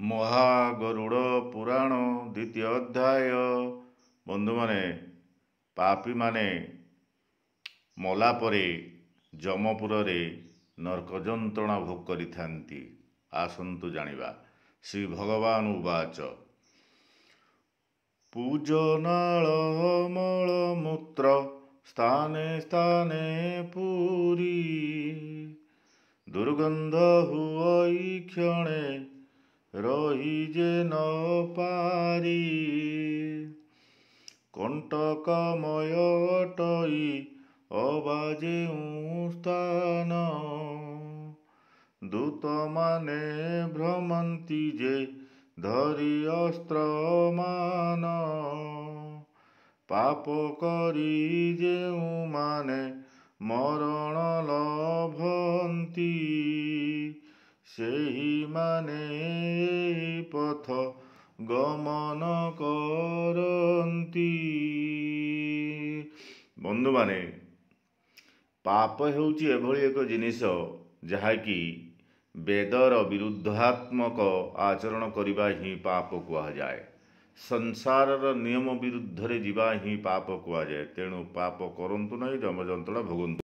ମହାଗରୁଡ଼ ପୁରାଣ ଦ୍ୱିତୀୟ ଅଧ୍ୟାୟ। ବନ୍ଧୁମାନେ, ପାପୀମାନେ ମଲା ପରେ ଯମପୁରରେ ନର୍କ ଯନ୍ତ୍ରଣା ଭୋଗ କରିଥାନ୍ତି। ଆସନ୍ତୁ ଜାଣିବା। ଶ୍ରୀ ଭଗବାନ ଉବାଚ, ପୂଜନାଳ ମଳମୂତ୍ର ସ୍ଥାନେ ସ୍ଥାନେ ପୁରୀ, ଦୁର୍ଗନ୍ଧ ହୁଅଇ କ୍ଷଣେ ରହି ଯେ ନ ପାରି। କଣ୍ଟକମୟ ଅଟଇ ଅବା ଯେଉଁ ସ୍ଥାନ, ଦୂତମାନେ ଭ୍ରମନ୍ତି ଯେ ଧରି ଅସ୍ତ୍ରମାନ। ପାପ କରି ଯେଉଁମାନେ ମରଣ ଲଭନ୍ତି, ସେହିମାନେ ଏହି ପଥ ଗମନ କରନ୍ତି। ବନ୍ଧୁମାନେ, ପାପ ହେଉଛି ଏଭଳି ଏକ ଜିନିଷ ଯାହାକି ବେଦର ବିରୁଦ୍ଧାତ୍ମକ ଆଚରଣ କରିବା ହିଁ ପାପ କୁହାଯାଏ। ସଂସାରର ନିୟମ ବିରୁଦ୍ଧରେ ଯିବା ହିଁ ପାପ କୁହାଯାଏ। ତେଣୁ ପାପ କରନ୍ତୁ ନାହିଁ, ଯମ ଯନ୍ତ୍ରଣା ଭୋଗନ୍ତୁ।